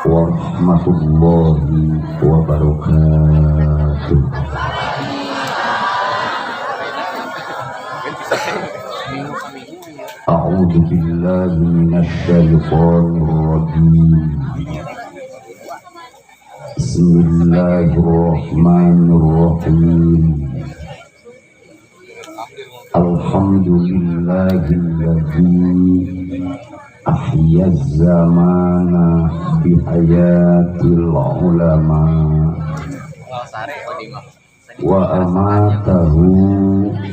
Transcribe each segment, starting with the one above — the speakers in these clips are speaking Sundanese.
Warahmatullahi wabarakatuh. A'udzu billahi minasy syaithanir rajim. Bismillahirrahmanirrahim. Alhamdulillahilladzi ahya zamana bihayatil ulama wa amatahu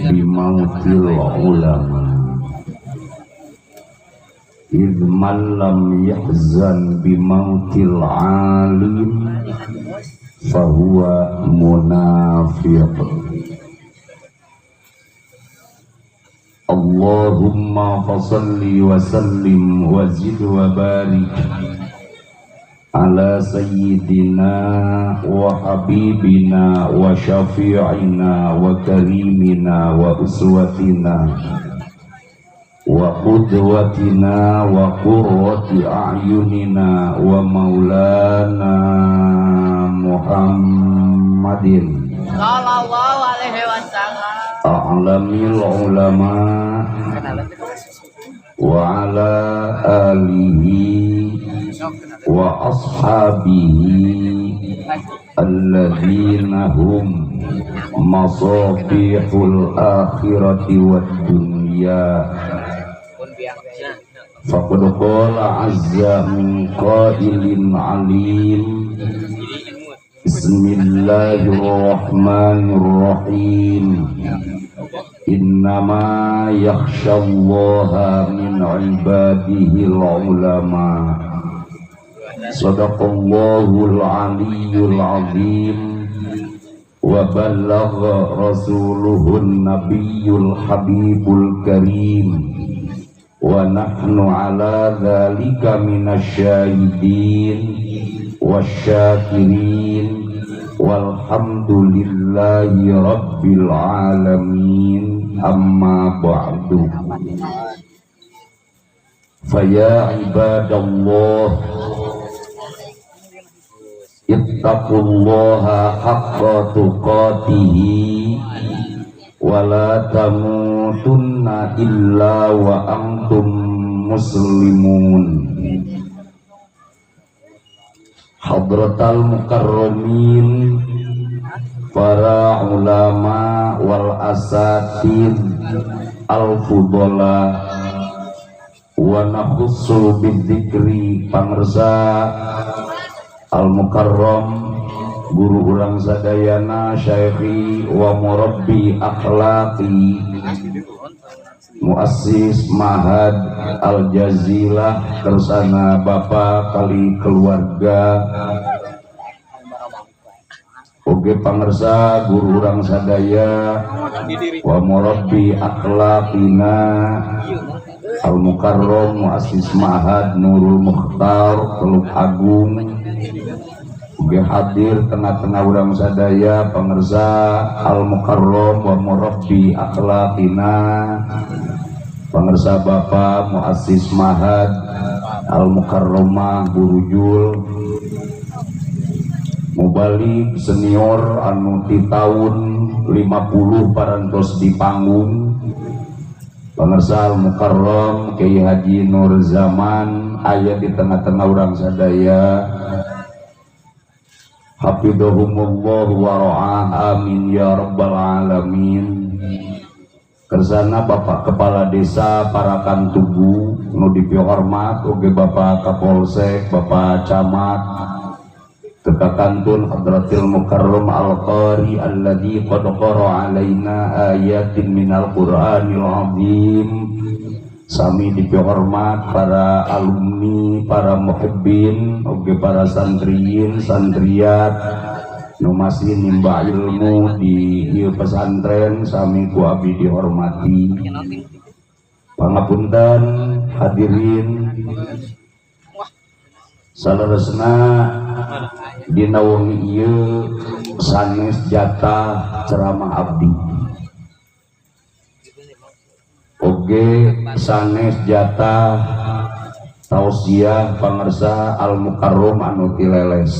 bimautil ulama. Idh man lam yahzan bimautil alim fahuwa munafiq. Allahumma fasalli wa sallim wa zid wa barik ala sayyidina wa habibina wa syafi'ina wa karimina wa uswatina wa qudwatina wa qurrati a'yunina wa maulana Muhammadin sallallahu alaihi wasallam a'lamil ulama wa ala alihi wa ashabihi alladzina hum masabihul akhirati wad dunya. Faqad qala azza min qailin alim. Bismillahirrahmanirrahim. Innama yakhsyallaha min ibadihil ulama. Sadaqallahul aliyyul azim. Wa balagha rasuluhun nabiyyul habibul karim. Wa nahnu ala dzalika minasyahidin wasyakirin. Walhamdulillahi rabbil alamin. Amma ba'du. Faya ibadallah, ittaqullaha haqqa tuqatihi wa la tamutunna illa wa antum muslimun. Hadratal mukarramin, para ulama wal asatid al fudala, wa nakhussu bidzikri pangersa al mukarram guru urang sadayana syaikhi wa murabbi akhlaqi muassis Mahad Al Jazilah kersana bapak kali keluarga. Oge pangersa guru urang sadaya wa murabbi akhlaqina al mukarram muassis Mahad Nurul Mukhtar Teluk Agung. Oge hadir tengah-tengah urang sadaya pangersa al mukarram wa murabbi akhlaqina pangersa bapak muassis Mahad al mukarramah Burujul mubalik senior anu ti tahun 50 parantos di panggung pangersa al mukarram Kiai Haji Nur Zaman aya di tengah-tengah urang sadaya. Hafidhahumullah wa ra'ah, amin ya rabbal alamin. Kersana Bapak Kepala Desa Parakan Tugu nu dipihormat oge Bapak Kapolsek, Bapak Camat, Kekakantun Hadratil Mukarram Al-Qari alladzi qad qara alaina ayatin minal Qur'anil azim. Sami dipihormat para alumni, para muhibbin, oge para santriyin, santriat nu masih nimba ilmu di ieu pesantren, sami ku abdi dihormati. Pangapunten hadirin, saleresna dina wengi ieu sanes jatah ceramah abdi, oge sanes jatah Tausiah pangersa Al Mukarrom anu tileles.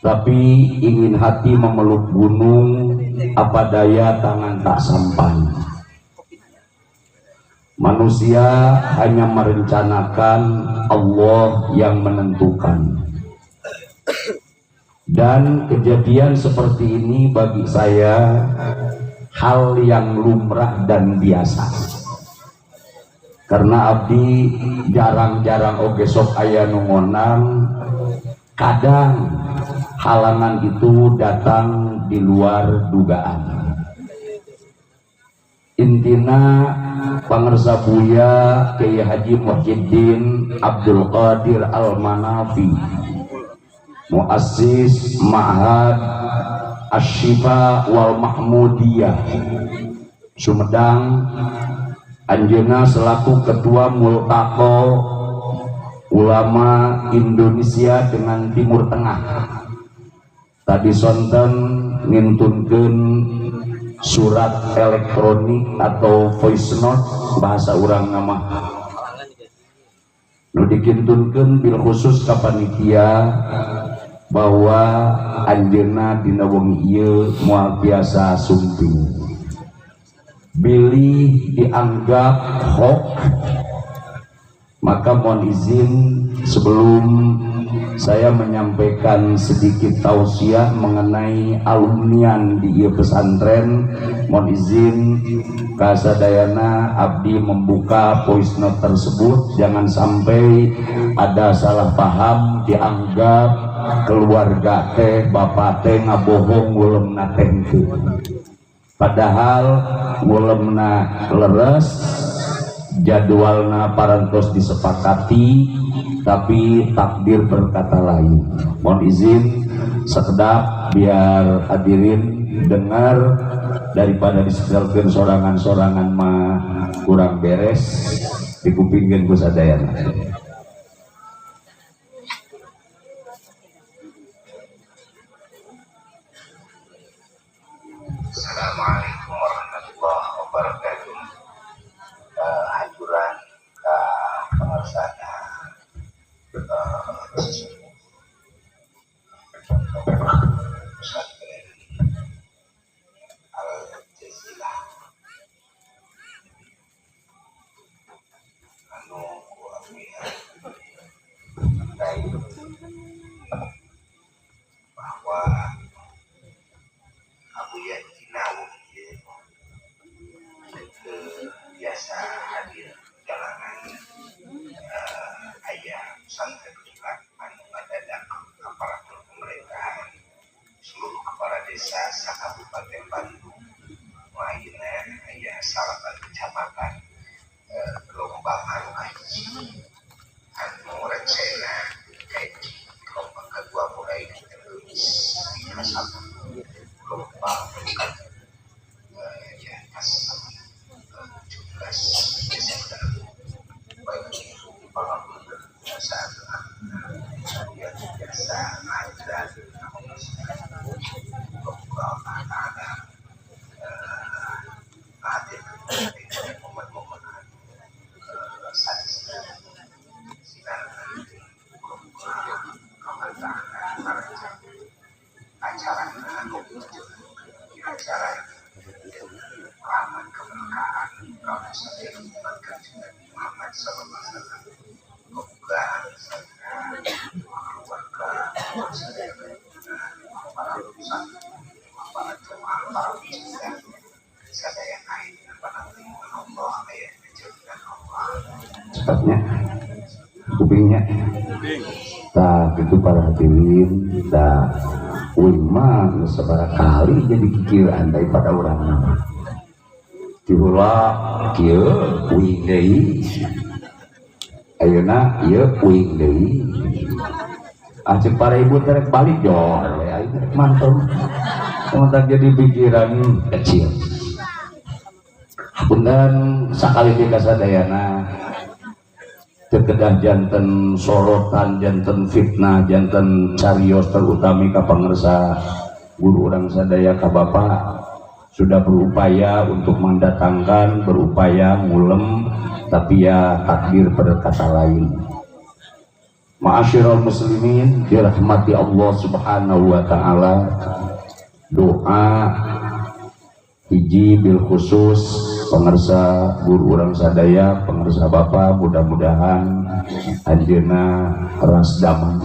Tapi ingin hati memeluk gunung, apa daya tangan tak sampai. Manusia hanya merencanakan, Allah yang menentukan. Dan kejadian seperti ini bagi saya hal yang lumrah dan biasa. Karena abdi jarang-jarang oge sok aya nu ngonang, kadang halangan itu datang di luar dugaan. Intina pangersa Buya Kiai Haji Muhyiddin Abdul Qadir Al-Manafi, muassis Ma'had Asy-Syifa wal Mahmudiyah Sumedang, anjeunna selaku Ketua Multaqo Ulama Indonesia dengan Timur Tengah. Tadi sonten ngintunkeun surat elektronik atau voice note bahasa urang nama nu dikintunkeun bil khusus ka panitia bahwa anjeunna dina wengi ieu moal biasa sumping bilih dianggap hoax. Maka mohon izin sebelum saya menyampaikan sedikit tausiah mengenai alumnian di ieu pesantren, mohon izin kasadayana abdi membuka voice note tersebut, jangan sampai ada salah paham dianggap keluarga teh bapak teh ngabohong ngulemna teh henteu. Padahal ngulemna leres, jadwalna parantos disepakati, tapi takdir berkata lain. Mohon izin sekedap biar hadirin dengar, daripada disetelkeun sorangan-sorangan mah kurang beres dikupingkeun ku sadayana. Assalamualaikum warahmatullahi wabarakatuh. Hajuran ka pangersana pesantren Al Jazilah anu ku abdi bahwa Abuya dina wengi biasa hadir kalangan ayah pesantren kilat anu ngadadak aparatur pemerintahan seluruh kepala desa sa-Kabupaten Bandung, ayeuna aya salapan kecamatan gelombang anu kahiji anu rencana kahiji gelombang kedua mulai dinten Kamis dina 1 gelombang ya tas 17 Desember. Baik itu biasa biasa ada hadir momen-momen acara acara rahmat keberkahan Muhammad sallallahu alaihi wasallam. Keluarga para para jemaah para pecinta sadaya Allah ayat Allah. Cepatnya kupingnya. Nah, itu para hadirin, nah, uing mah sabaraha kali jadi kikieuan daripada urang mah. Tiheula kieu uing deui. Ayeuna ieu uing deui. Ah ceuk para ibu teh rek balik jor we aing rek mantep. Sementara jadi pikiran kecil. Punten sakali deui kasadayana teu kedah janten sorotan, janten fitnah, janten carios terutami ka pangersa guru urang sadaya ka bapak Sudah berupaya untuk mendatangkan, berupaya ngulem, tapi ya takdir berkata lain. Ma'asyiral muslimin dirahmati Allah Subhanahu wa taala, doa hiji bil khusus pangersa guru urang sadaya, pangersa Bapak, mudah-mudahan anjeunna ras damang.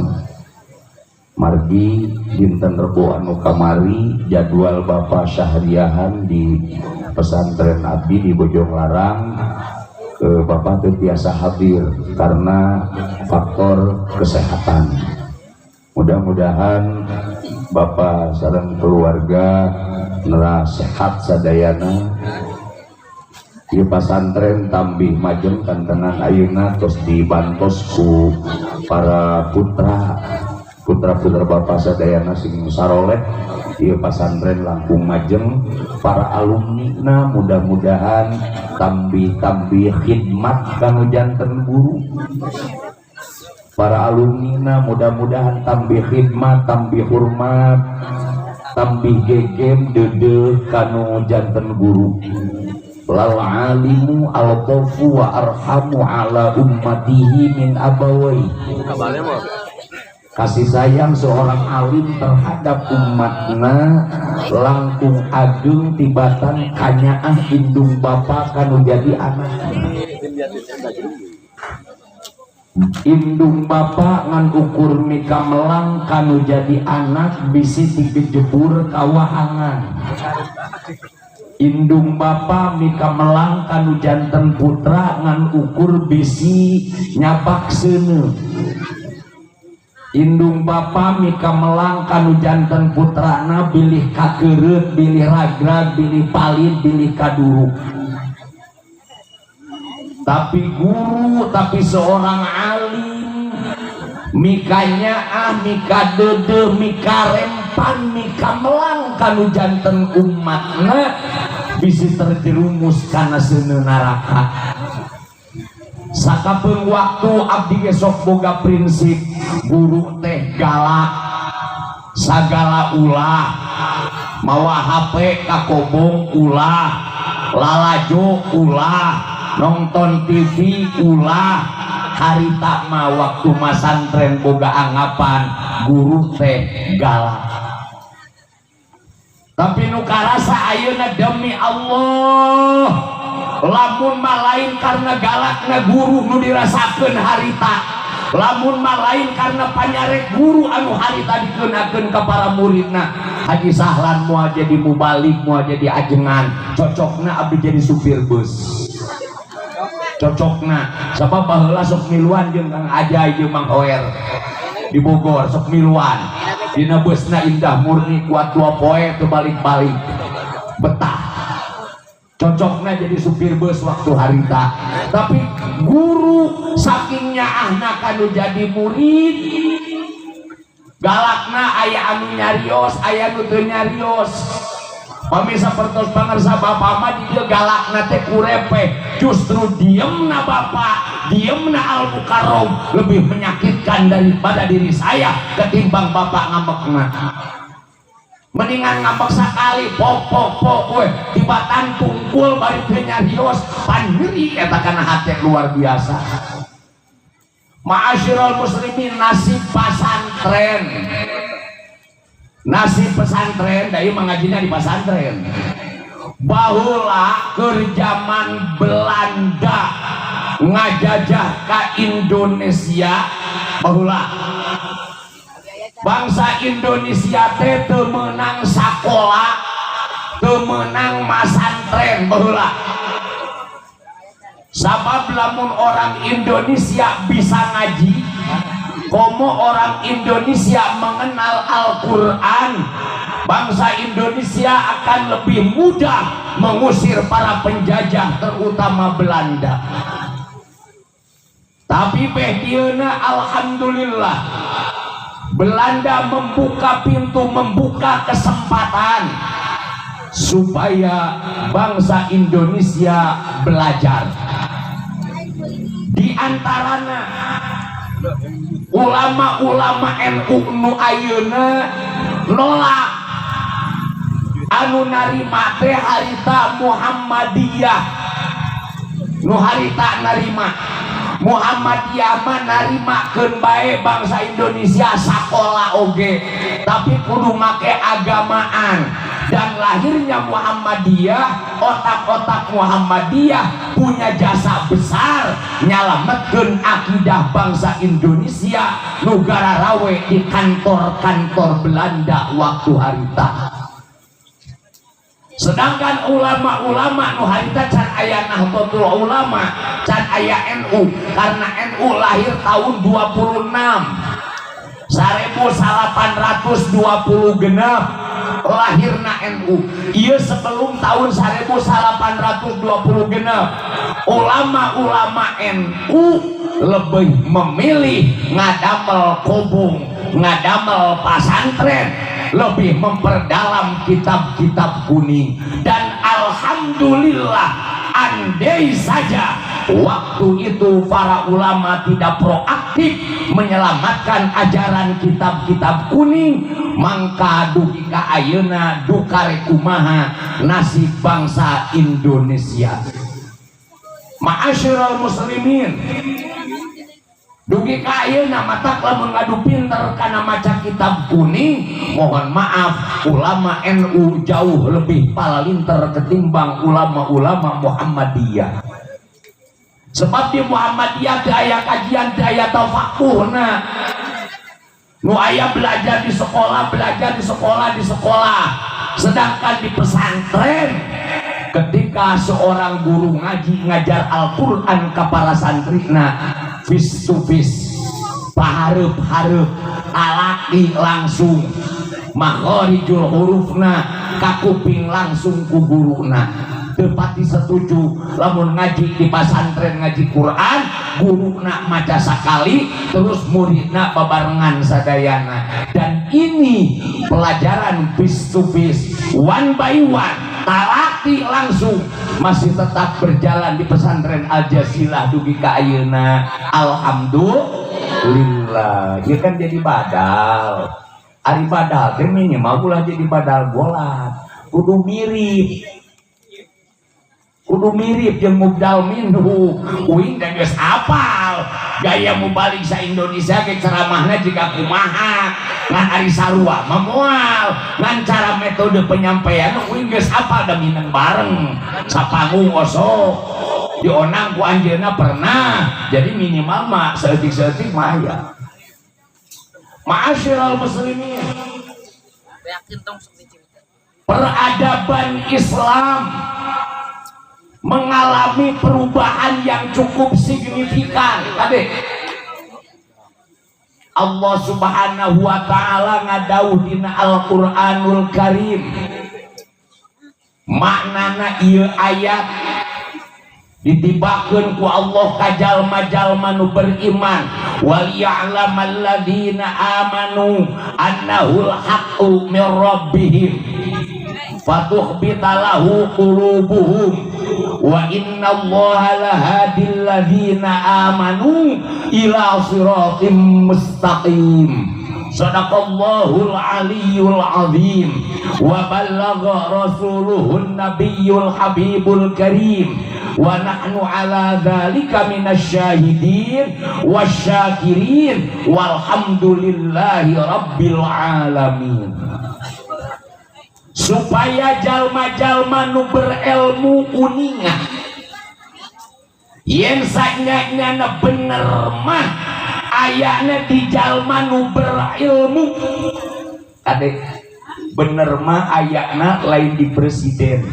Margi dinten Rebo anu kamari jadwal Bapak syahriahan di pesantren abdi di Bojong Larang, Bapak teu tiasa hadir karena faktor kesehatan. Mudah-mudahan Bapak sareng keluarga neras sehat sadayana. Di pasantren tambih majeng kantenan ayeuna tos dibantos ku para putra putra-putra Bapak sadayana sing saroleh. Ieu pasantren langkung majeng, para alumni na mudah-mudahan tambih-tambih khidmat kanu janten guru. Para alumni na mudah-mudahan tambih khidmat, tambih hormat, tambih gegem deudeuh kanu janten guru. Lal alimu alqafu wa arhamu ala ummatihi min abawai. Kasih sayang seorang alim terhadap umatna langkung ageng tibatan kanyaah indung bapa kanu jadi anak. Indung bapa ngan ukur mika melang kanu jadi anak bisi dikejebur kawahangan. Indung bapa mika melang kanu janten putra ngan ukur bisi nyabak seuneu. Indung bapa mika melang kanu janten putrana bilih kakeureut, bilih ragrag, bilih palid, bilih kaduruk. Tapi guru, tapi seorang alim mikanya ah mika dede mika rempan mika melang kanu janten umatna bisi terjerumus kana seuneu neraka. Sakapeung waktu abdi ge sok boga prinsip guru teh galak sagala ulah, mawa HP kakobong ulah, lalajo ulah, nonton TV ulah. Harita mah waktu masantren boga anggapan guru teh galak, tapi nu karasa ayeuna demi Allah lamun mah lain karena galakna guru nu dirasakeun harita, lamun mah lain karena panyarek guru anu harita dikenakeun ka para muridna. Haji Sahlan moal jadi mubalik, moal jadi ajengan, cocokna abdi jadi supir bus, cocokna. Sabab baheula sok miluan jeung Kang Ajay jeung Mang Hoer di Bogor, sok miluan dina busna Indah Murni kuat dua poe teu balik-balik, betah. Cocoknya jadi supir bus waktu harita. Tapi guru saking nyaahna kanu jadi murid, galakna aya anu nyarios, aya nu teu nyarios. Pami sapertos pangersa bapak mah di dieu galakna teh kurepe, justru diemna bapak, diemna Al Mukarrom lebih menyakitkan daripada diri saya ketimbang bapak ngambekna. Mendingan ngambek sakali pok pok pok we tibatan tungkul bari teu nyarios, pan nyeri eta kana hate luar biasa. Ma'asyiral muslimin, nasib pasantren, nasib pesantren da ieu mangajina di pesantren. Baheula keur zaman Belanda ngajajah ka Indonesia, baheula bangsa Indonesia teh teu meunang sakola, teu meunang masantren baheula. Sabab lamun orang Indonesia bisa ngaji, komo orang Indonesia mengenal Al-Quran, bangsa Indonesia akan lebih mudah mengusir para penjajah, terutama Belanda. Tapi beh dieuna alhamdulillah Belanda membuka pintu, membuka kesempatan supaya bangsa Indonesia belajar. Di antarana ulama-ulama NU nu ayeuna nolak. Anu narima teh harita Muhammadiyah. Nu harita narima Muhammadiyah mah narimakeun bae bangsa Indonesia sakola oge, tapi kudu make agamaan. Dan lahirnya Muhammadiyah, otak-otak Muhammadiyah punya jasa besar nyalametkeun akidah bangsa Indonesia nu rawe di kantor-kantor Belanda waktu harita. Sedangkan ulama-ulama nu harita can aya Nahdlatul Ulama, can aya NU, karena NU lahir tahun 26 1820 genep lahirna NU. Iya, sebelum tahun 1820 genep ulama-ulama NU lebih memilih ngadamel kobong, ngadamel pasantren, lebih memperdalam kitab-kitab kuning. Dan alhamdulillah, andai saja waktu itu para ulama tidak proaktif menyelamatkan ajaran kitab-kitab kuning, mangka dugi ka ayeuna duka kumaha nasib bangsa Indonesia. Ma'asyiral muslimin, dugi ka ayeuna matak lamun ngadu pinter kana maca kitab kuning, mohon maaf, ulama NU jauh lebih palalinter ketimbang ulama-ulama Muhammadiyah. Sebab di Muhammadiyah teu aya kajian, teu aya tafakuhna. Nu aya belajar di sekolah, belajar di sekolah, di sekolah. Sedangkan di pesantren, ketika seorang guru ngaji, ngajar Al-Quran ke para santrina face to face, pahareup-hareup, talaki langsung, makhorijul hurufna kakuping langsung ku guruna. Teu pati setuju lamun ngaji di pesantren, ngaji Quran, guruna maca sakali terus muridna babarengan sadayana. Dan ini pelajaran face to face, one by one, talaki langsung, masih tetap berjalan di pesantren Al Jazilah dugi ka ayeuna. Alhamdulillah. Ya kan jadi badal, ari badal teh minimal ulah jadi badal bolat, kudu mirip, kudu mirip jeung mubdal minhu. Uing dan geus apal gaya mubalig sa Indonesia ge, ceramahna jiga kumaha, ngan ari sarua mah moal, ngan cara metode penyampaian uing geus apal, da mineng bareng sapanggung, osok dionang ku anjeunna pernah. Jadi minimal mah saeutik-saeutik mah aya. Ma'asyiral muslimin, Yakin tong sok dicipta. Peradaban Islam mengalami perubahan yang cukup signifikan. Tadi Allah Subhanahu wa taala ngadawuh dina Al-Qur'anul Karim, maknana ieu ayat ditibakeun ku Allah ka jalma-jalma nu beriman, wal ya'lamalladzina amanu annahul haqqu mir rabbihim fatukhbita lahu qulubuhum wa innallaha lahadil ladzina amanu ila siratim mustaqim. Sadaqallahul aliyyul azim wa ballagha rasuluhun nabiyyul habibul karim wa nahnu ala dzalika minasyahidin wasyakirin walhamdulillahi rabbil alamin. Supaya jalma-jalma nu berilmu uninga yen sanyanya bener mah ayana di jalma nu berilmu. Adek, bener mah ayana lain di presiden,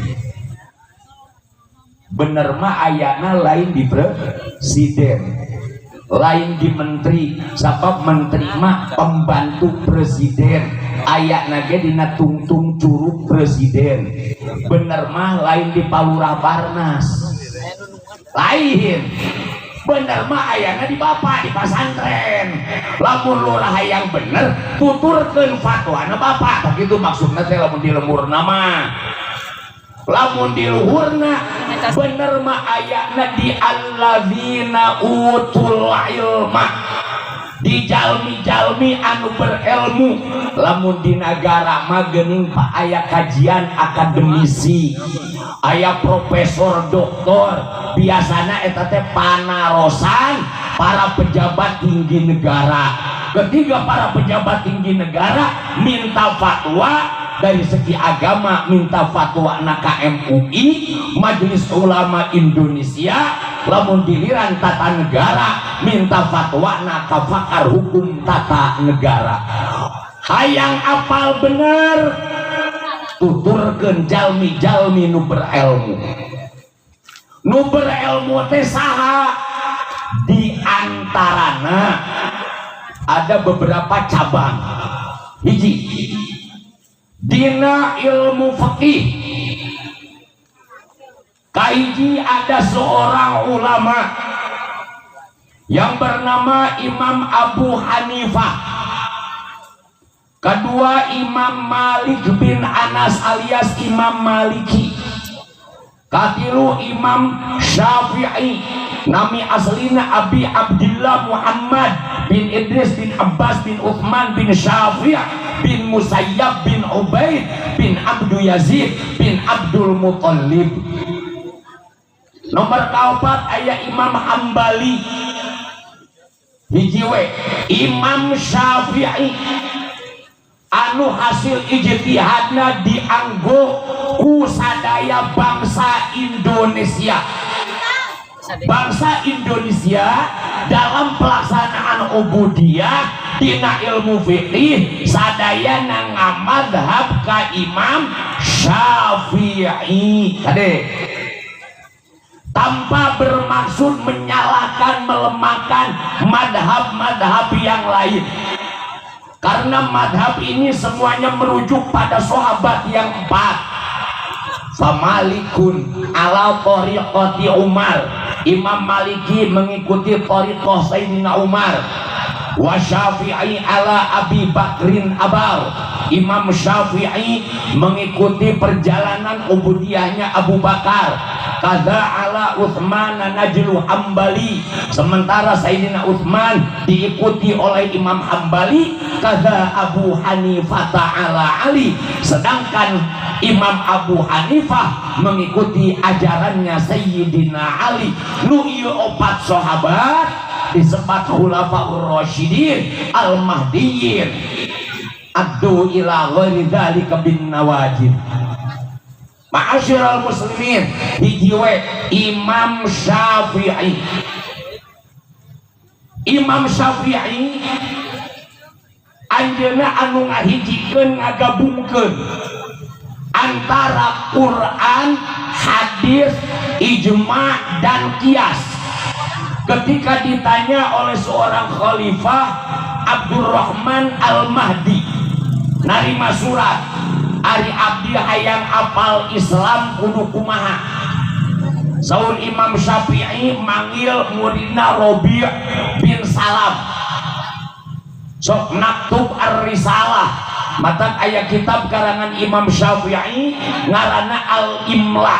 bener mah ayana lain di presiden, lain di menteri, sebab menteri mah pembantu presiden, ayana ge dina tungtung curug presiden. Bener mah lain di Palurah Barnas, lain. Bener mah ayana di bapak di pasantren. Lamun lurah hayang bener, tuturkeun fatwana bapak. Begitu maksudna teh. Lamun di lemburna mah, lamun di luhurna, bener mah ayana di alladzina utul ilma. Di jalmi-jalmi anu berilmu, lamun di nagara mah geuning, Pak, aya kajian akademisi, aya profesor, doktor, biasana eta teh panarosan para pejabat tinggi negara. Ketika para pejabat tinggi negara minta fatwa dari segi agama, minta fatwa na MUI, Majelis Ulama Indonesia. Lamun giliran tata negara, minta fatwa na pakar hukum tata negara. Hayang apal bener, tuturkeun jalmi-jalmi nu berilmu. Nu berilmu teh saha? Di antarana ada beberapa cabang. Hiji, dina ilmu fikih, kahiji ada seorang ulama yang bernama Imam Abu Hanifah, kedua Imam Malik bin Anas alias Imam Maliki, katilu Imam Syafi'i, nami aslina Abi Abdillah Muhammad bin Idris bin Abbas bin Uthman bin Syafi' bin Musayyab bin Ubaid bin Abdul Yazid bin Abdul Muttalib. Nomor kaopat aya Imam Hambali. Hiji we Imam Syafi'i anu hasil ijtihadna dianggo ku sadaya bangsa Indonesia. Bangsa Indonesia dalam pelaksanaan ubudiyah dina ilmu fikih sadaya ngamadhab ka Imam Syafi'i. Kade, tanpa bermaksud menyalahkan, melemahkan madhab-madhab yang lain, karena madhab ini semuanya merujuk pada sahabat yang empat. Famalikun ala tariqati Umar, Imam Maliki mengikuti tariqah Sayyidina Umar. Wa Syafi'i ala Abi Bakrin Abar, Imam Syafi'i mengikuti perjalanan ubudiyahnya Abu Bakar. Kaza ala Utsman najlu Hambali, sementara Sayyidina Utsman diikuti oleh Imam Hambali. Kaza Abu Hanifah ala Ali, sedangkan Imam Abu Hanifah mengikuti ajarannya Sayyidina Ali. Nu ieu opat sahabat disebut Khulafaur Rasyidin Al-Mahdiyyin. Addu ila ghairi dzalika bin nawajid. Ma'asyiral muslimin, hiji we Imam Syafi'i. Imam Syafi'i anjeunna anu ngahijikeun, ngagabungkeun antara Quran, hadis, ijma dan kias. Ketika ditanya oleh seorang khalifah Abdurrahman Al-Mahdi, narima surat, "Ari abdi hayang apal Islam kudu kumaha?" Saur Imam Syafi'i, manggil muridna Robi' bin Salam, "Sok naktub ar-risalah." Matak aya kitab karangan Imam Syafi'i ngaranna Al-Imla,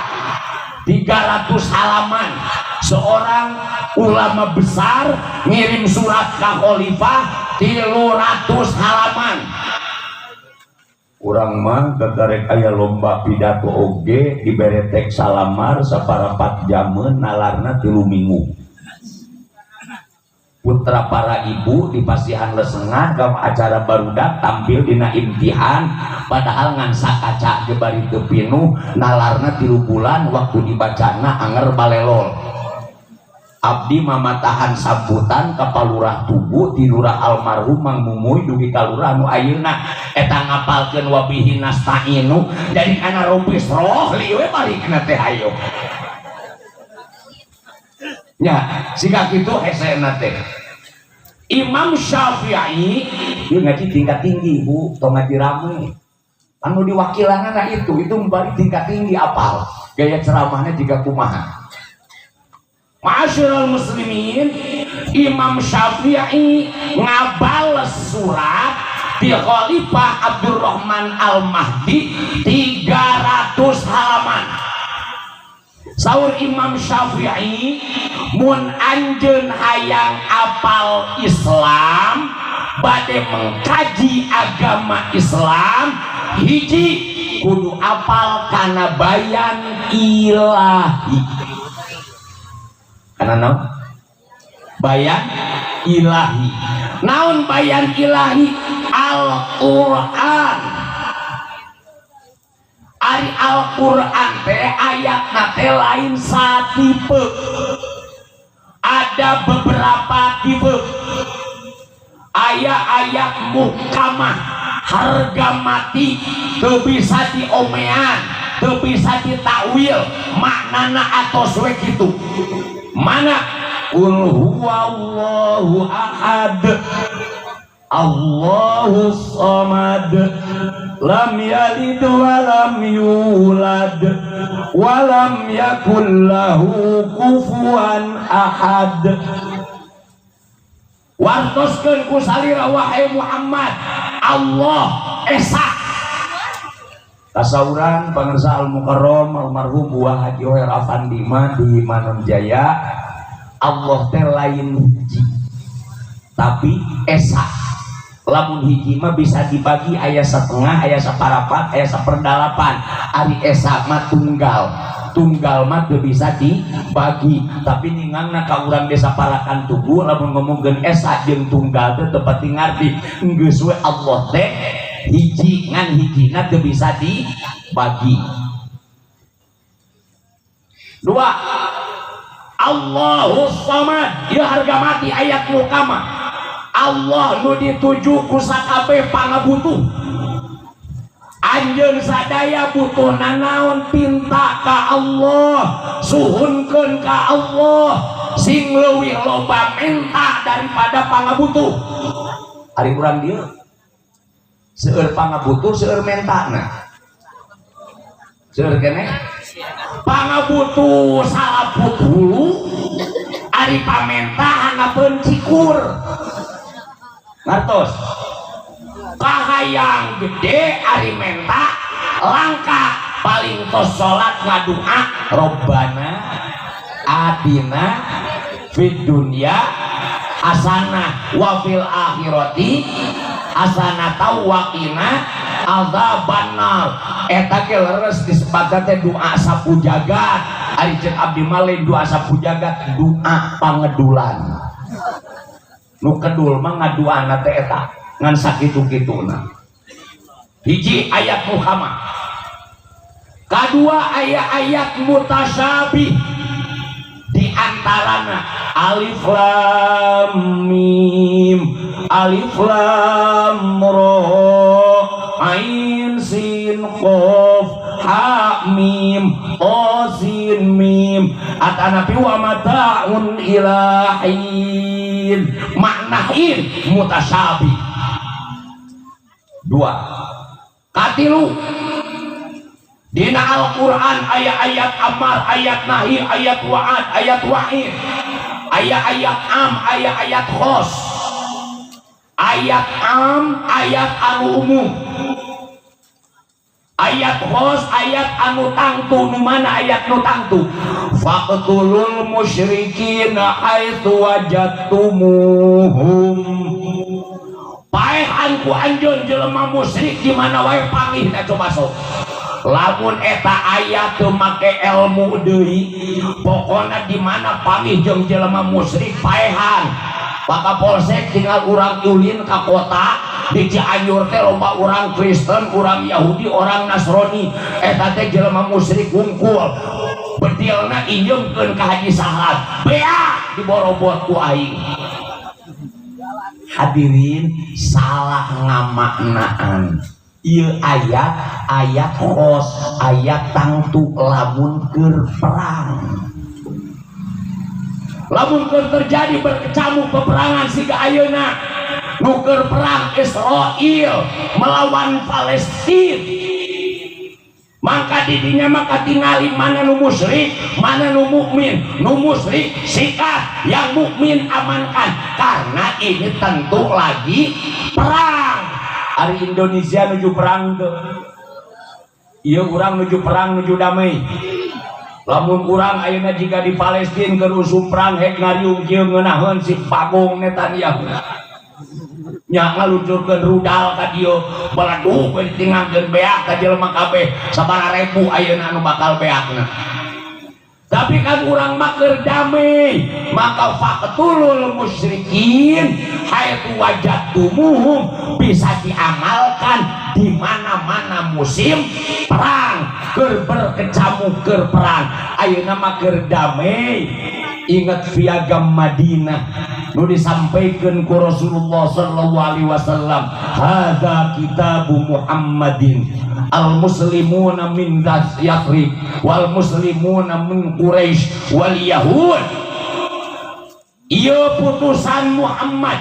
300 halaman. Seorang ulama besar ngirim surat ke khalifah 300 halaman. Urang mah gagarek aya lomba pidato oge dibere teks salambar saparapat jameun, nalarna 3 minggu. Putra para ibu di pasihan lesengan gam acara barudak tampil dina imtihan, padahal ngan sakaca ge bari teu pinuh, nalarna 3 bulan, waktu dibacana anger balelol. Abdi mamatahan sambutan ka Palurah Tugu, ti lurah almarhum Mang Mumuy dugi ka lurah nu ayeuna, eta ngapalkeun wabihi nasta'inu jadi kana robis rohli we balikna teh. Hayo nya, siga kitu hesena teh. Imam Syafi'i ieu ngaji tingkat tinggi, Bu, tong ngaji rame anu diwakilanana itu balik tingkat tinggi, apal gaya ceramahnya jika kumaha. Ma'asyiral muslimin, Imam Syafi'i ngabales surat di Khalifah Abdurrahman Al-Mahdi 300 halaman. Saur Imam Syafi'i, "Mun anjeun hayang apal Islam, Bade mengkaji agama Islam hiji kudu apal kana bayan ilahi. Kana naon? Bayan ilahi. Naon bayan ilahi? Al-Qur'an. Ari Al-Qur'an teh ayatna teh lain satipe. Ada beberapa tipe. Ayat-ayat muhkamah harga mati teu bisa diomean, teu bisa ditakwil maknana atos we kitu. Mana? Qul huwallahu ahad, Allahu samad, lam yalid wa lam yulad wa lam yakul lahu kufuwan ahad. Wartoskeun ku salira wahai Muhammad, Allah esa. Tasawuran pangersa al mukarram almarhum Buah Haji Oher Afandi mah di Manonjaya, Allah teh lain hiji tapi esa. Lamun hiji mah bisa dibagi aya setengah, aya saparapat, aya saperdalapan. Ari esa mah tunggal. Tunggal mah teu bisa dibagi. Tapi ningangna ka urang desa Parakan Tugu lamun ngomongkeun esa jeung tunggal teh teu pati ngarti. Geus we Allah teh hiji ngan hijina teu bisa dibagi. Dua, Allahu samad. Ieu harga mati ayat muhkamah. Allah nu dituju ku sakabeh pangabutuh. Anjeun sadaya butuh nanaon pinta ka Allah, suhunkeun ka Allah, sing leuwih loba menta daripada pangabutuh. Ari urang dieu seueur pangabutuh, seueur mentana. Seueur keneh pangabutuh salaput hulu, ari pamenta hangapeun cikur. Ngartos? Kahayang gede ari menta langka, paling tos salat ngadua Robbana atina fid dunya hasanah wa fil akhirati hasanah wa qina adzabannar. Eta ge leres disebutna teh doa sapu jagat. Ari ceuk abdi mah lain doa sapu jagat, doa pangedulan. Nu kedul mah ngaduana teh eta ngan sakitu-kituna. Hiji ayat muhkamah, kadua ayat-ayat mutasyabih, di antarana alif lam mim, alif lam ra, ain sin qaf, ha mim, ta sin mim, atanapi wa mata'un ilahin. Makna hin mutasyabih. Dua. Katilu, dina Al-Quran ayat-ayat amar, ayat nahi, ayat wa'ad, ayat wa'id, ayat-ayat am, ayat-ayat khos. Ayat am, ayat anu umum. Ayat khos, ayat anu tangtu. Nu mana ayat nu tangtu? Faqtulul musyrikina haitsu wajadtumuhum. Paehan ku anjeun jelema musyrik di mana wae panggihna coba sok. Lamun eta ayat teu make ilmu deui, pokona di mana panggih jeung jelema musyrik paehan. Maka polsek tinggal urang ulin ka kota di Cianjur teh loba urang Kristen, urang Yahudi, orang Nasrani. Eta teh jelema musyrik wungkul. Bedilna injeumkeun ka Haji Sahlan. Bea diborobot ku aing. Hadirin salah ngamaknaan. Ieu ayat, ayat khos, ayat tangtu lamun keur perang. Lamun keur terjadi berkecamuk peperangan siga ayeuna nu keur perang Israel melawan Palestina, maka didinya maka tingali mana nu musyrik, mana nu mukmin. Nu musyrik sikat, yang mukmin amankan, karena ini tentu lagi perang. Ari Indonesia nuju perang teu? Ieu urang nuju perang nuju damai. Lamun urang ayeuna jika di Palestina keur usum perang hek ngariung kieu ngeunaheun si Bagong Netanyahu. Nya ngaluncurkeun rudal ka dieu, baladug we ditinggalkeun beak ka jelema kabeh, sabaraha ribu ayeuna anu bakal beakna. Tapi kan urang mah keur damai, maka faqtulul musyrikin haitsu wajadtumuhum bisa diamalkan di mana-mana musim perang, keur berkecamuk keur perang. Ayeuna mah keur damai. Ingat piagam Madinah nu disampaikan ku Rasulullah sallallahu alaihi wasallam, hadza kitabu Muhammadin al muslimuna min Yathrib wal muslimuna min Quraisy wal Yahud. Ieu putusan Muhammad,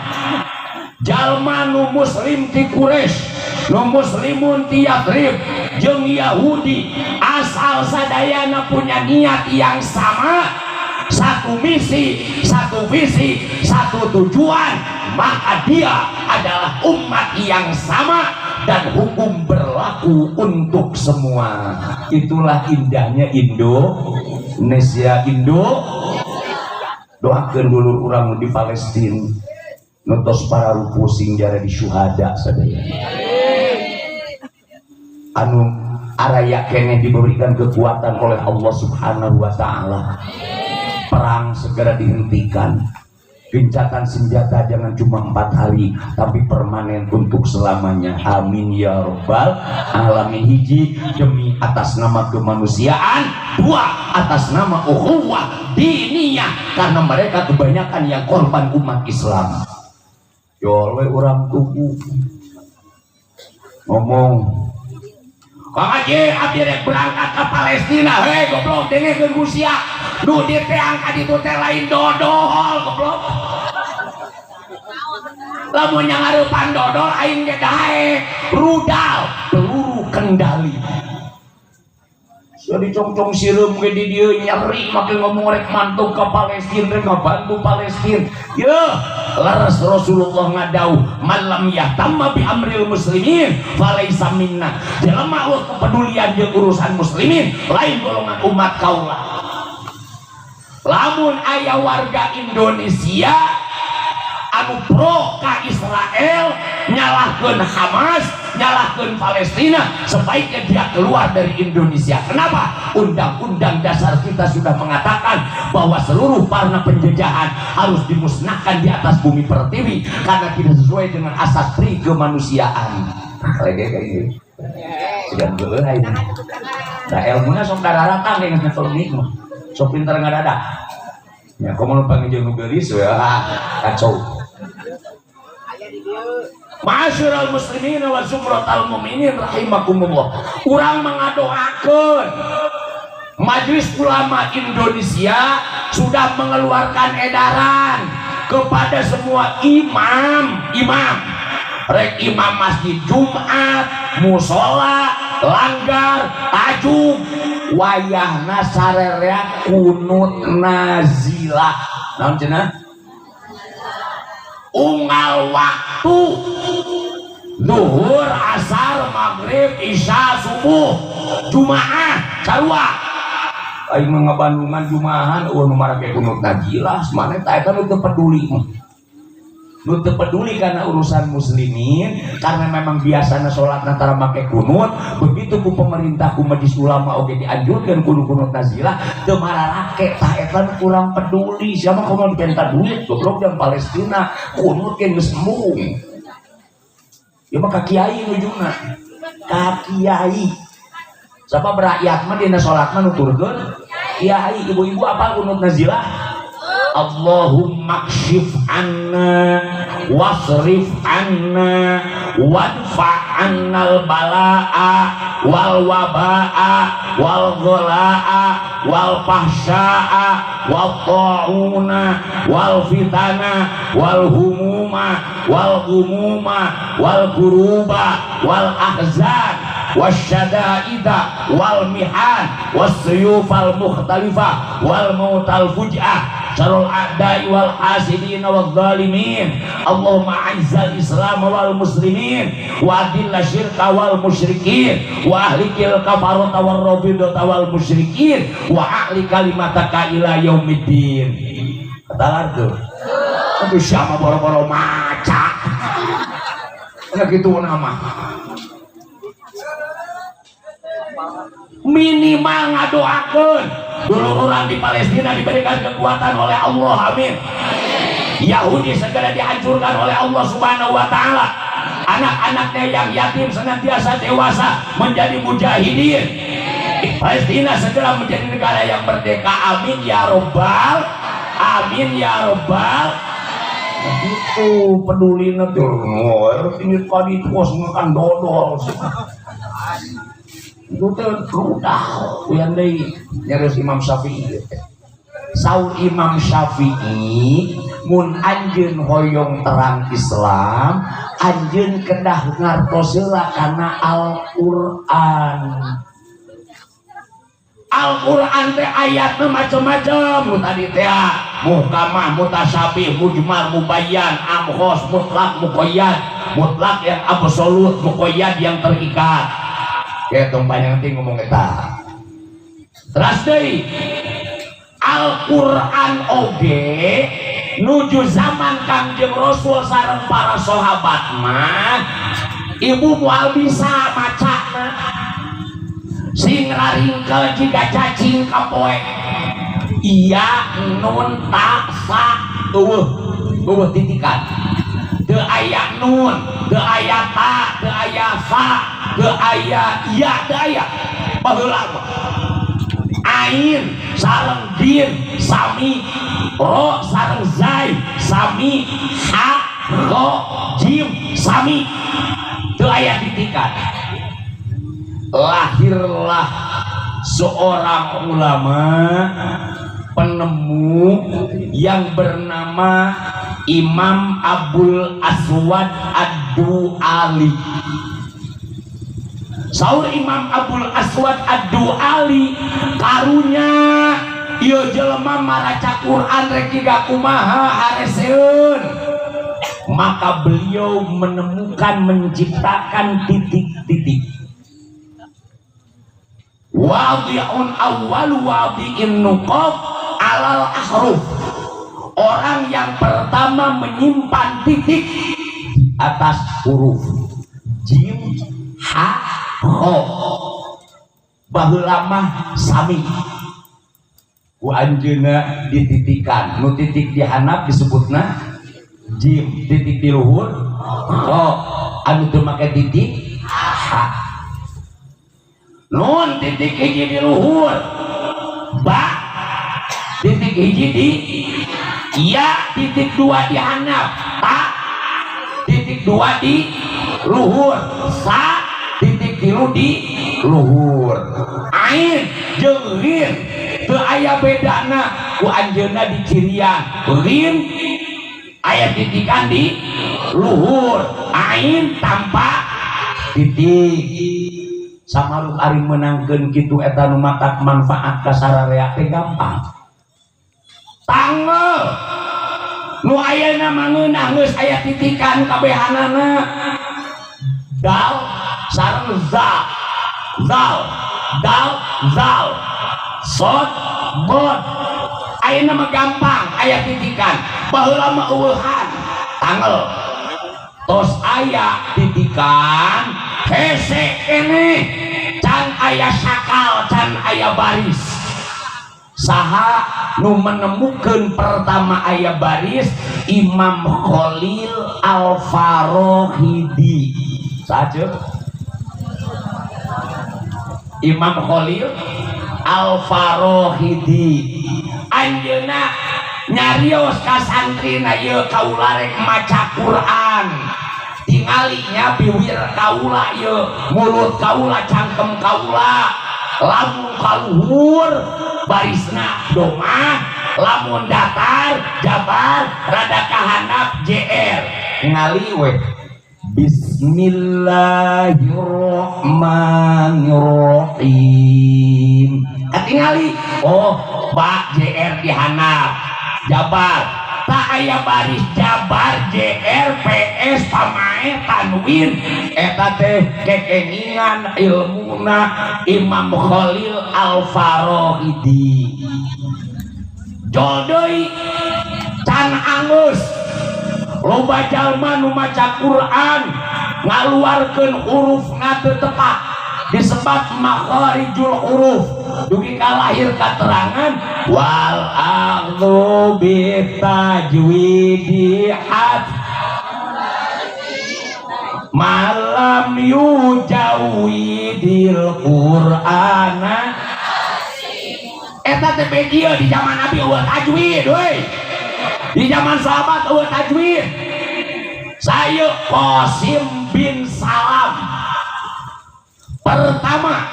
jalma nu muslim ti Quraisy, nu muslimun ti Yathrib jeung Yahudi, asal sadayana punya niat yang sama, satu misi, satu visi, satu tujuan, maka dia adalah umat yang sama dan hukum berlaku untuk semua. Itulah indahnya Indonesia. Indo doakan dulu orang di Palestina nu tos para sing jadi syuhada sadaya, anu araya keneh diberikan kekuatan oleh Allah Subhanahu wa taala. Perang segera dihentikan, gencatan senjata jangan cuma 4 hari tapi permanen untuk selamanya. Amin ya robbal alamin. Hiji, demi atas nama kemanusiaan. Dua, atas nama ukhuwah diniyah, karena mereka kebanyakan yang korban umat Islam. Yolwe orang tuku ngomong, "Kang Haji, abdi rek berangkat ke Palestina." Hei goblok, dengekeun ku sia. Nu diteang ka ditu teh lain dodol, goblok. Lamun nyangareupan dodol aing ge daek. Rudal, peluru kendali. Sia dicongcong sireum ge di dieu nyeri make ngomong rek mantuk ka Palestina, rek ngabantu Palestina. Yeuh, leres Rasulullah ngadauh, man lam yahtamma bi amril muslimin falaisa minna. Jelema euweuh kepedulian jeung urusan muslimin lain golongan umat kaula. Lamun aya warga Indonesia anu pro ka Israel, nyalahkeun Hamas, nyalahkeun Palestina, sebaiknya dia keluar dari Indonesia. Kenapa? Undang-undang dasar kita sudah mengatakan bahwa seluruh warna penjajahan harus dimusnahkan di atas bumi pertiwi karena tidak sesuai dengan asas pri kemanusiaan. Lagi kayak gitu. Sudah geuleuh ini. Nah, ilmunya sok dararatan kayak ngetel mah. Sok pinter ngadadak. Ya, komo nu panggil nu geulis we, ah, kacau. Ma'asyiral muslimin wa zumratal mu'minin rahimakumullah. Urang mengadoakeun Majelis Ulama Indonesia sudah mengeluarkan edaran kepada semua imam, imam, rek imam masjid Jumat, musola, langgar, tajuk, wayahna sarerea kunut nazilah. Naon cenah? Unggal waktu, zuhur, asar, maghrib, isya, subuh, jumaah sarua. Aing mah ngabandungan jumahan euweuh nu marake kunut nazilah. Maneh tah eta nu teu peduli mah, nu teu peduli karena urusan muslimin, karena memang biasanya sholat tara make kunut. Begitu ku pemerintah, ku majelis ulama oge dianjurkan kudu kunut nazilah, teu mararake. Tah eta nu kurang peduli. Siapa komo dipenta duit goblok jeung Palestina, kunut ge geus embung. Ya mah ka kiai nujuna, ka kiai. Sabab rakyat mah dina salat mah nuturkeun kiai. Ibu-ibu apa kunut nazilah? Allahumma kshif anna wasrif anna wadfa annal balaa wal wabaa wal ghalaa wal fahsyaa wal ta'una wal fitana wal humuma wal gumuma wal kuruba wal ahzan wasyadaida wal mihan wasyufal mukhtalifah wal mautal fuj'ah syarul a'da'i wal hasidin wal zalimin. Allahumma a'izzal islam wal muslimin wa adilla syirka wal musyrikin wa ahlikil kafarata wal rafidata wal musyrikin wa a'li kalimataka ila yaumiddin. Katalar tuh. Aduh, siapa boro-boro maca. Udah gitu nama. Minimal ngadoakeun dulur urang di Palestina diberikan kekuatan oleh Allah, amin. Yahudi segera dihancurkan oleh Allah Subhanahu wa taala. Anak-anaknya yang yatim senantiasa dewasa menjadi mujahidin. Palestina segera menjadi negara yang merdeka, amin ya robbal, amin ya robbal. Itu peduli nanti, ini tadi kos makan dodol. Itu teh udah, yang deui nyarios Imam Syafi'i. Saur Imam Syafi'i, mun anjeun hoyong terang Islam, anjeun kedah ngartos heula kana Al-Qur'an. Al-Qur'an teh ayatna macam-macam nu tadi teh muhkamah, mutasyabih, mujmal, mubayyan, amkhos, mutlak, muqayyad, mutlak yang absolut, muqayyad yang terikat. Kayak tong panjang ting ngomong eta. Teras deui Al-Qur'an oge nuju zaman Kangjeng Rasul sareng para sahabat mah ibu moal bisa macana sing raringkel jiga cacing kapoe. Iya nun ta sa eueuh eueuh titikan. Teu aya nun, teu aya ta, teu aya sa, teu aya ya, teu aya. Baheula mah ain sareng din sami, ro sareng zai sami, ha ro jim sami, teu aya titikan. Lahirlah seorang ulama penemu yang bernama Imam Abul Aswad Ad-Du'ali. Saur Imam Abul Aswad Ad-Du'ali, karunya ieu jelema maraca Quran rek jiga kumaha hareseun. Maka beliau menemukan, menciptakan titik-titik. Wadi'un awwalu wadi'in nuqab alal ahruf. Orang yang pertama menyimpan titik di atas huruf jim, ha, kho. Baheula mah sami ku anjeunna dititikan, nu titik di handap disebutna jim, titik di luhur kho, anu teu make titik ha. Nun titik hiji di luhur, ba titik hiji di ya, titik dua di handap, ta titik dua di luhur, sa titik tilu di luhur. Ain jeung ghin teu aya bedana ku anjeunna dicirian. Ghin aya titikan di luhur, ain tanpa titik. Samaruk ari meunangkeun kitu eta nu matak manfaat ka sararea teh gampang. Tangel nu ayeuna mangeunah geus aya titikan kabehanana. Dal sareng za, zal, dal, zal, sod, bod. Ayeuna mah gampang aya titikan. Baheula mah eueuhan tangel. Tos aya titikan hese keneh, can aya sakal, can aya baris. Saha nu menemukeun pertama aya baris? Imam Khalil Al-Farahidi. Saha? Imam Khalil Al-Farahidi. Anjeunna nyarios ka santrina ieu kaula rek maca Quran. Tingalinya biwir kaula ieu, mulut kaula, cangkem kaula. Lamun kaluhur barisna domah, lamun datar jabar, rada kahanap JR. Ngali we. Bismillahirrahmanirrahim. Katingali, oh ba JR dihanap jabar. Tak aya baris jabar JR PS pamae tanwin eta teh kekengingan ilmuna Imam Khalil Al-Farahidi. Jol deui can angeus loba jalma nu maca Quran Ngaluarkeun hurufna teu tepat, disebat makharijul huruf, dugi ka lahir katerangan wal akhdzu bitajwidi hat malam yujawidil qur'ana. Eta teh ieu di zaman Nabi euweuh tajwid euy, di zaman sahabat euweuh tajwid. Saya Qasim bin Salam pertama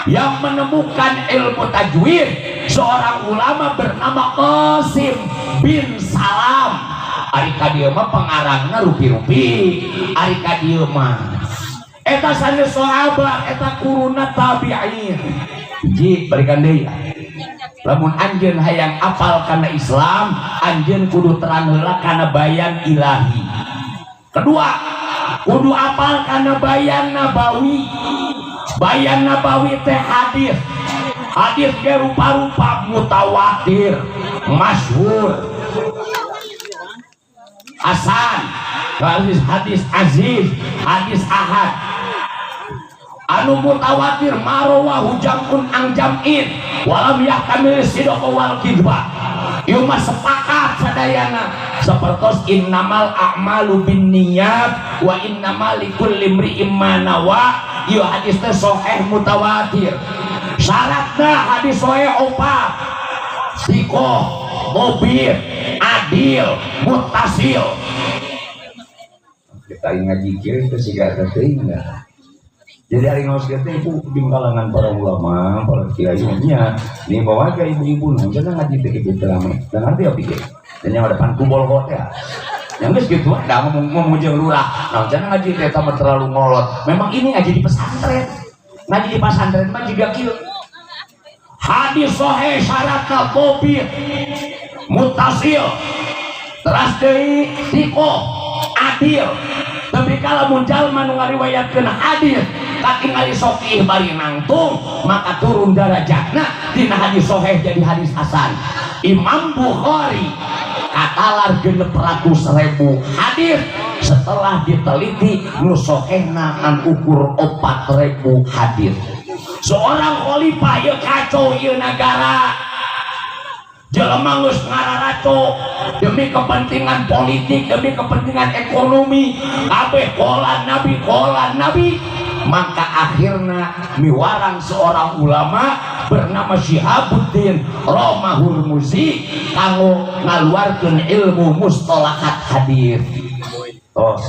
yang menemukan ilmu tajwid, seorang ulama bernama Qasim bin Salam. Ari ka dieu mah pengarangna rupi-rupi, ari ka dieu mah eta sanes sahabat, eta kuruna tabi'in. Hiji, balikan deui. Lamun anjeun hayang apal kana Islam, anjeun kudu terang heula kana bayan ilahi. Kedua, kudu apal kana bayan nabawi. Bayan nabawi teh hadis. Hadis ge rupa-rupa, mutawatir, masyhur, hasan, hadis hadis aziz, hadis ahad. Anu mutawatir ma rawahu jam'un an jam'in walam yahtamil sidqa wal kidba. Ieu mah sepakat sadayana, sapertos innamal a'malu binniyat wa innamal likulli imri'in ma nawa. Ieu hadis teh sahih mutawatir. Syaratna hadis sahih opat: sikoh, mobir, adil, muttasil. Kita ngaji kieu teh siga teh. Jadi hari ngaos kita itu di kalangan para ulama, para kiai nya, nih bawa ke ibu-ibu, nah jangan ngaji teh gitu rame. Dan ngerti ya pikir. Dan yang ada pangku bol ya. Yang geus gitu, ada ngomong ngomong jeung lurah. Nah, jangan ngaji teh mah terlalu ngolot. Memang ini ngaji di pesantren. Ngaji di pesantren mah juga kieu. Hadis sahih syaratna dhabit, muttasil, teras deui sikoh, adil. Tapi kalau mun jalma nu ngariwayatkeun hadis katingali sokih bari nangtung, maka turun darajatna dina hadis sahih jadi hadis hasan. Imam Bukhari katalar 600.000 hadis, setelah diteliti nu sahihna ngan ukur 4.000 hadis. Seorang khalifah, ieu kacau ieu nagara, jelema geus ngararaco demi kepentingan politik, demi kepentingan ekonomi, kabeh qolan nabi, qolan nabi. Maka akhirnya miwarang seorang ulama bernama Syihabuddin Romahurmuzi kanggo ngaluarkeun ilmu mustalahat hadis. Tos,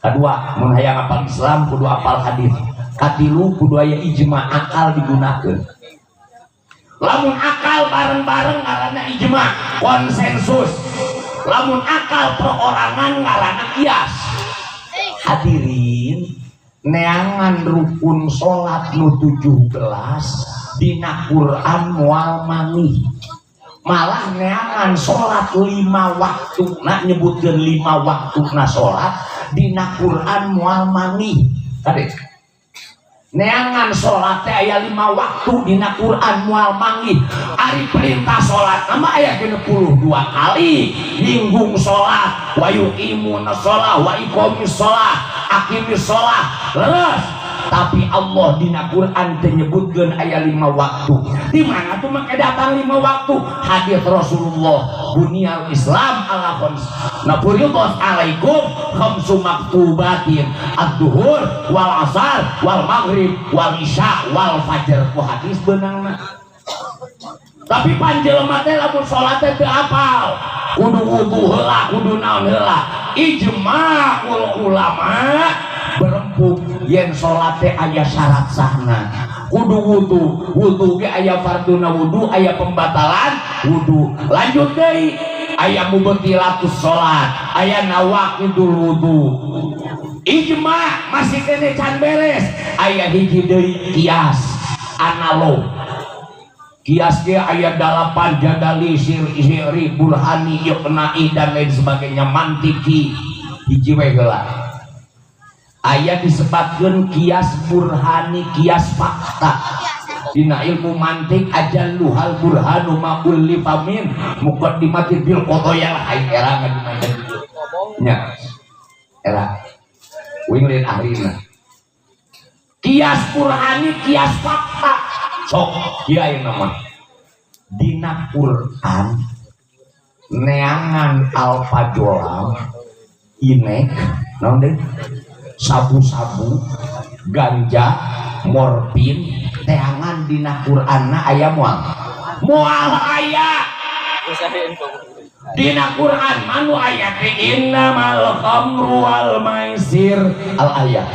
kedua, mun hayang apal Islam kudu apal hadis. Katilu, kudu aya ijma, akal digunakeun. Lamun akal bareng-bareng ngaranna ijma, konsensus. Lamun akal perorangan ngaranna kias. Hadirin, neangan rukun salat nu 17 dina Quran moal manggih. Malah neangan salat 5 waktu, nak nyebutkeun 5 waktu na salat dina Quran moal manggih. Kade neangan salat teh aya 5 waktu dina Quran moal manggih. Ari perintah salat nama aya 62 kali nyinggung salat, wa yuqimuna shalah wa iqamis shalah, aqimis shalah, leres. Tapi Allah dina Quran teu nyebutkeun aya 5 waktu. Di mana tuh make datang 5 waktu? Hadis Rasulullah, bunyal Islam ala khams, na furidat alaikum khamsu maktubatin, ad-duhur wal asar wal maghrib wal isya wal fajr. Ku hadis beunangna. Tapi panjelema teh lamun salat teh teu apal, kudu wudu heula, kudu naon heula. Ijma'ul ulama berempuk yen salat teh aya syarat sahna, kudu wudu. Wudu ge aya farduna wudu, aya pembatalan wudu, lanjut deui aya mubtilatus salat, aya nawaqidul wudu. Ijma masih kene can beres, aya hiji deui, kias analog. Kias ge aya 8, jadali, siri, burhani, iqna'i, dan lain sebagainya, mantiki. Hiji we heula, aya disebutkeun kias burhani, kias fakta. Dina ilmu mantik ajalluhal burhanu ma ullifa min muqaddimati bil qadaya lah. Ai era ngaji nya era. Uing lain ahlina. Kias Qur'ani, kias fakta. Sok kieu nama. Dina Quran neangan alfajolam, inek, naon deui? Sabu-sabu, ganja, morfin, teangan dina Qur'anna aya moal? Moal aya. Dina Quran manu ayat innamal khamru wal maisir al ayat.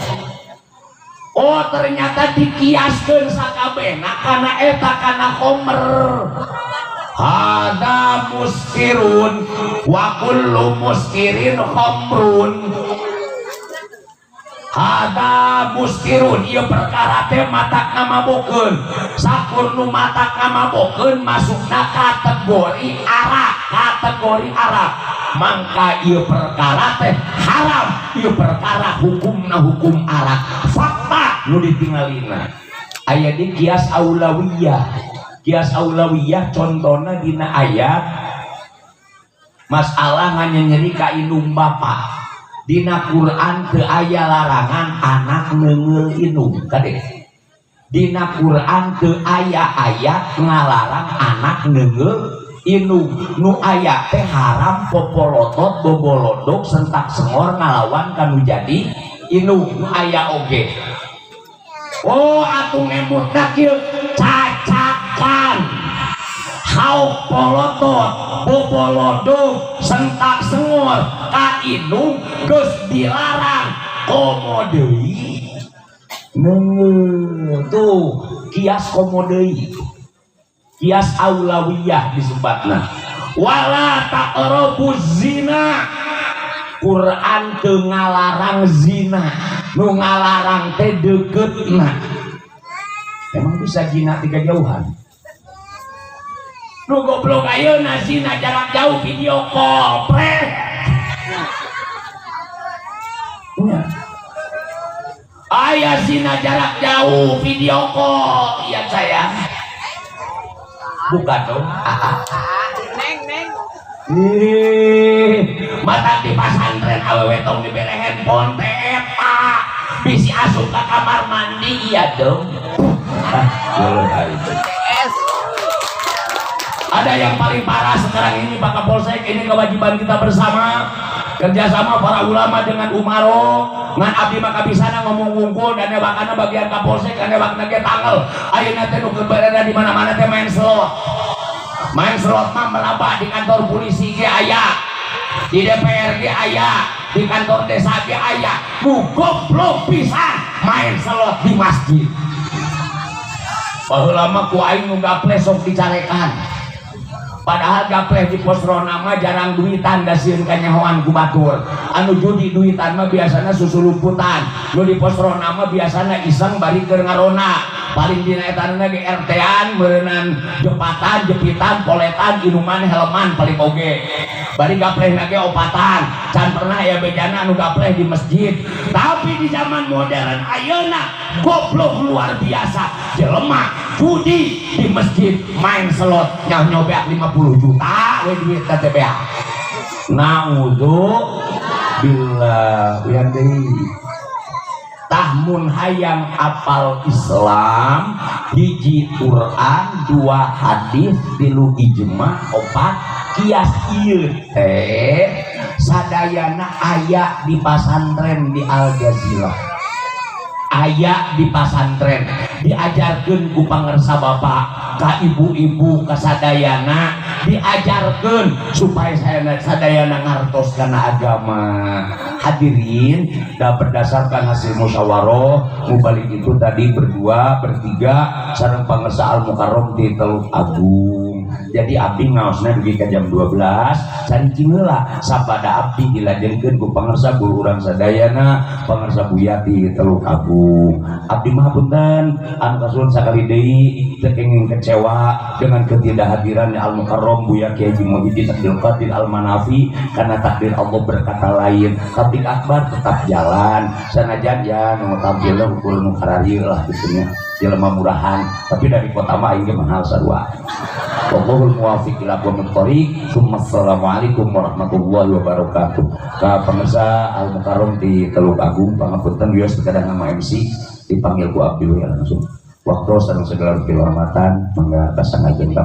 Oh, ternyata dikiaskeun sakabehna kana eta, kana khomer. Hada muskirun wa kullu muskirin khamrun. Hada muskirun, ieu perkara teh matak ngamabokeun. Sakur nu matak ngamabokeun masukna kategori arak, kategori arak. Mangka ieu perkara teh haram, ieu perkara hukumna hukum arak. Fakta nu ditingalina. Aya di kias aulawiyah. Kias aulawiyah contohna dina ayat masalah nganyenyeri ka indung bapa. Dina Quran teu aya larangan anak neunggeul indung, kade. Dina Quran teu aya ayat ngalarang anak neunggeul indung. Nu aya teh haram popolotot bobolodok sentak sengor ngalawan kanu jadi indung. Nu aya oge. Oh, atuh ngemutna kieu cacakan. Hauk polotot bobolodok sentak sengor ka indung geus dilarang, komo deui neunggeul. Tuh kias komo deui, kias aulawiyah disebutna. Wala taqrabuz zina. Quran teu ngalarang zina, nu ngalarang teh deuketna. Emang bisa zina tiga jauhan? Nu goblok ayeuna zina jarak jauh video call, prek. Aya zina jarak jauh video call, iya sayang. Bukan dong. Neng, neng. Ih, mata di pasantren awewe tong dibere handphone teh eta. Bisi asup ka kamar mandi, iya dong. Ada yang paling parah sekarang ini Pak Kapolsek, ini kewajiban kita bersama kerjasama para ulama dengan umaro. Ngan abdi mah kabisana ngomong wungkul dan nebakana bagian Kapolsek dan nebakna ge tangel. Ayeuna teh nu berada di mana-mana teh main slot. Main slot mah meraba di kantor polisi ge aya, di DPR ge aya, di kantor desa ge aya. Nu goblok pisan main slot di masjid. Baheula mah ku aing nu gaple sok dicarekan. Padahal gapleh di pos ronda mah jarang duitan, da sieun kanyahoan ku batur. Anu judi duitan mah biasana susu lumputan. Nu di pos ronda mah biasana iseng bari keur ngarona. Paling dina eta ge RT-an, meureunnan jepatan, jepitan, poletan, inuman, helman paling oge. Bari gaplehna ge opatan. Can pernah aya bejana anu gapleh di masjid. Tapi di zaman modern ayeuna goblok luar biasa. Jelema judi di masjid main slot nyaho nyobeak 50 juta we duit teh beak. Naudzubillah. Uyan deui. Tah mun hayang apal Islam, hiji Quran, dua hadis, tilu ijma, opat kias. Ieu teh sadayana aya di pasantren di Al Jazilah, aya di pasantren diajarkeun ku pangersa bapak ka ibu-ibu kasadayana, diajarkeun supaya sadayana ngartos kana agama. Hadirin, dan berdasarkan hasil musyawarah mubalik itu tadi berdua bertiga sareng pangersa Al Mukarrom di Teluk Agung, jadi abdi ngaosna dugi ka jam 12. Cari heula sabada abdi dilajengkeun ku pangersa guru urang sadayana, pangersa Buyati Teluk Agung. Abdi mah punten anu kasuhun sakali deui teu kenging kecewa dengan ketidakhadirannya Al Mukarrom Buya Kiai Haji Muhyiddin Abdul Qadir Al Manafi, karena takdir Allah berkata lain. Tabligh akbar tetap jalan sanajan ya nu tampilna ukur nu kararieu lah gitu nya, jelema murahan, tapi dari kota mah aing ge mahal sarua. Wallahul muwaffiq ila aqwamit thoriq. Assalamualaikum warahmatullahi wabarakatuh. Ka pemirsa Al Mukarram di Teluk Agung, pangapunten wios kadang nama MC dipanggil ku abdi we langsung. Waktu sareng segala kehormatan mangga kasangakeun ka.